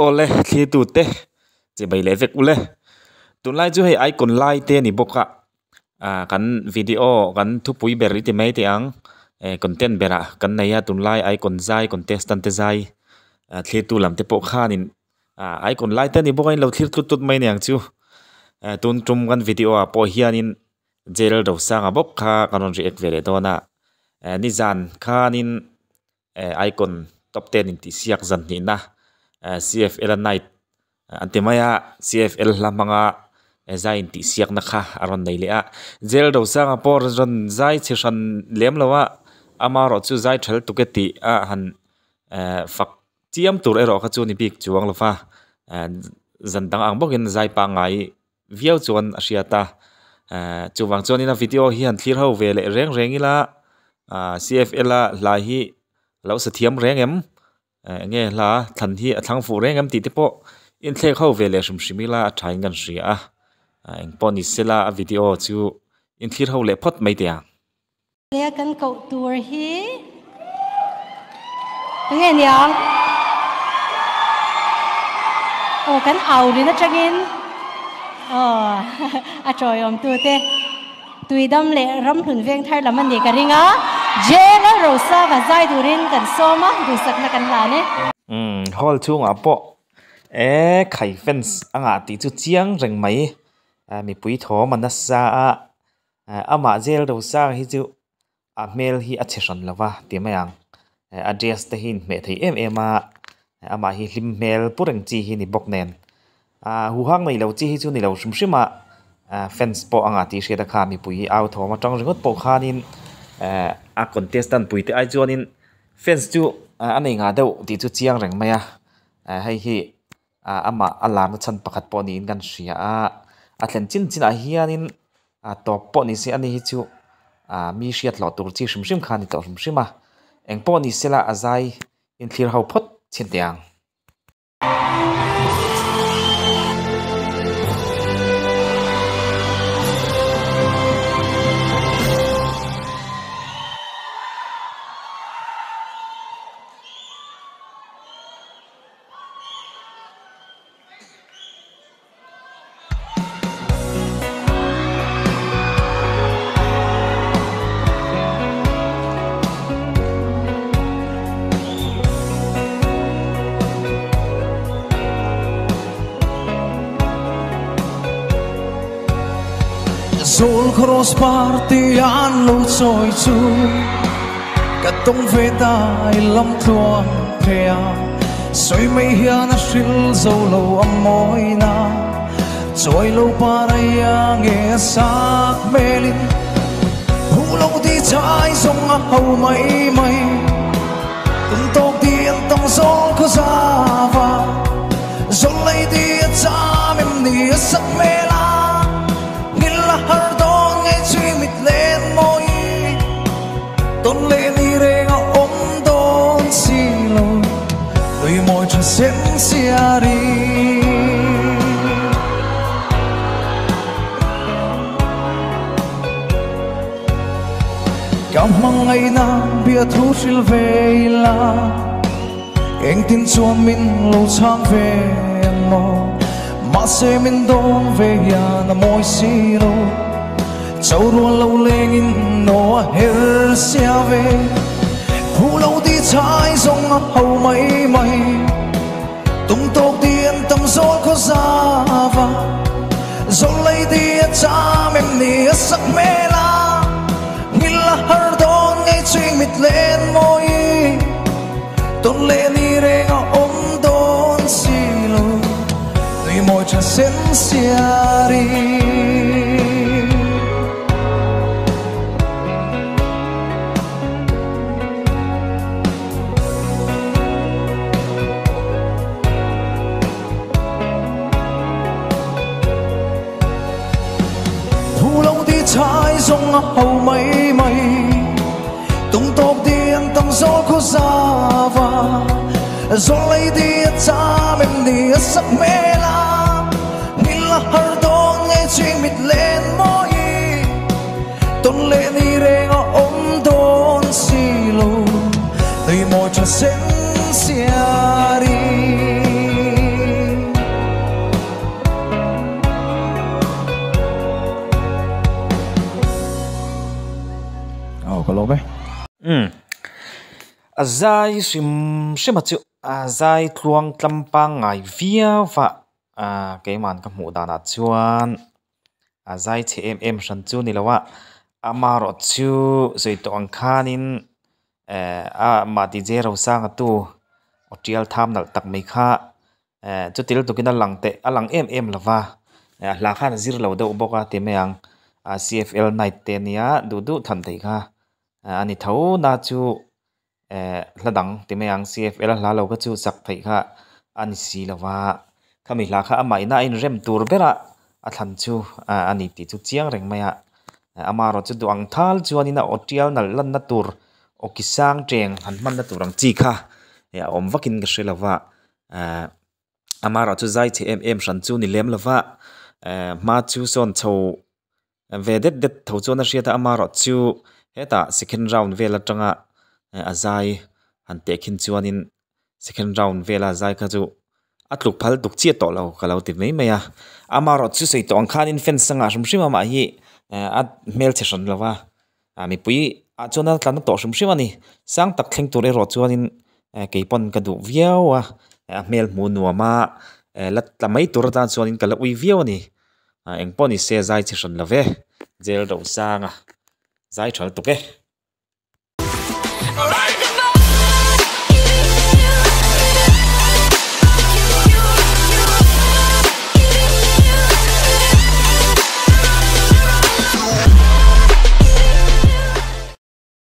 Awle thlirtute chibai leh vek ule. Tunlai chu hei icon lai te a ni bawk a ah kan video kan thupui ber i ti mai teh ang eh content berah kan nei a tunlai icon zai contestant te zai ah thlirtu lam te pawh khanin ah icon lai te a ni bawk a in lo thlir tlut tlut mai aniang chu eh tun tum kan video ah pawh hianin jail rosanga bawk kha kan rawn react ve leh dawn a eh nizan khanin. eh icon top ten intihsiak zan hnihna eh cfl night an ti mai a cfl hla hmanga zai intihsiakna kha a rawn nei leh a jail rosanga pawh rawn zai chhe hran lem lo a amaherawh chu zai tha lutuk e tih a han eh fak chiam tur erawh kha chu a ni bik chuang lo va eh zan dang ang bawkin zai pangngai viau chuan a hriat a ehh chuvang chuanin a video hian thlir ho ve leh reng reng ila ahh cfl a hlai hi alo sa thiam reng em eh eng nge hla thlan hi a thlang fuh reng em tih te pawh inthlek ho ve leh hrim hrim ila a thain kan hria a ah eng pawh ni sela a video chu inthlir ho leh phawt mai teh ang. Nia kan koh tur hi enge niang? Aw kan au rin atangin aw a tawiawm tute Tuidam leh Ramhlun Vengthar lam a nih ka ring a, Jail a Rosanga zai turin kan sawm a, duhsakna kan hlan e. Umm hall chhungah pawh e khai fans a ngah tih chu chiang reng mai mipui thawm a nasa a Amah jail rosang hi chu a hmel hi a chhe hran lo va ti mai ang a dress te hi inhmeh thei em em a amah hi hlim hmel pu reng chi hi ni bawk nen ah huhang nei lo chi hi chu ni lo hrim hrim a fans pawh a ngah tih hriat a kha mipui au thawm atang ringawt pawh khanin eh a contestant pui te ai chuanin fans chu a nei ngah deuh tih chu chiang reng mai a hei hi. ah amah a larna chhan pakhat pawh niin kan hria a a thlen chin chinah hianin ah tawp pawh ni se ani hi chu ah mi hriat hlawh tur chi hrim hrim kha a ni tawh hrim hrim a eng pawh ni sela a zai inthlir ho phawt chhin teh ang. Zawl cross party an lo chawi chu ka tawng ve ta i lam tluang thei a. Sawi mai hian a hril zo lo a mawina Chawi lo paraia nge a sak hmelin Huh lo ti chai zawng a ho mai mai Tum tawk ti an tawng zawl khaw zava Zawl lei ti a cham em ni a sak hmel a Nghil a har dawn ngei chui mit len mawi Tawn leh ni reng a awm dawn si lo, tui mawi tha sem siari. Ka hmangaihna bia thu hril ve ila, engtin chuan min lo chhang ve ang maw? Mahse min dawn ve hian a mawi si lo. Cho rual lo lengin no a her sia ve Phu lo ti chai zawng a ho mai mai Tum tawk ti an tam zawl khaw zava Zawl lei ti a cham em ni a sak hmel a Nghil a har dawn ngei ching mit len mawi Tawn leh ni reng a awm dawn si lo Nui mawi tha sen siari. Thu lo ti chai zawng a ho mai mai Tung tawk ti an tam zawl khaw zava Zawl lei ti a cham em ni a sak hmel a Nghil a har dawn nge ching mit len mawi Tawn leh ni reng a awm dawn si lo Nui mawi tha sen siari. A zai hrim hrim a chu a zai tluang tlam pangngai viau va ahh keimah ka hmuh danah chuan a zai chhe em em hran chu a ni lo a amaherawh chu sawi tawh ang khanin ehh amah D J Rosanga tu aw tial tham nalh tak mai kha ehh chuti lutukin a lang teh a lang em em lo va a hla khan a zir lo deuh bawk a ti mai ang a C F L night te ania duh duh than theih kha a ni tho na chu ehh hla dang ti mai ang C F L a hla lo kha chu sak theih kha a ni si lo va khami hla kha amah ina a inrem tur ber a a thlan chu a ni tih chu chiang reng mai a amaherawh chu duh ang thal chuanin a aw tial nalh lanna tur aw ki sang cheng han hmanna tur ang chi kha a awm vakin ka hre lo va ehh amaherawh chu zai chhe em em hran chu ni lem lo va ehh hma chu sawn chho ve det det tho chuan a hriat a amaherawh chu hetah second round vel atanga a zai han teh khin chuanin second round vela zai kha chu a tluk phal tuk chiah tawh lo ka lo ti mai mai a amaherawh chu sawi tawh ang khanin fans anga hrim hrim amah hi a hmelchhe hran lo va ah mipui ah chuan a tla na tawh hrim hrim a ni sang tak thleng tur erawh chuanin kei pawn ka duh viau a a hmel hmuh nuam a la tla mai tur atan chuanin ka la ui viau a ni ah eng pawh ni se zai chhe hran lo ve jail rosanga zai tha lutuk e.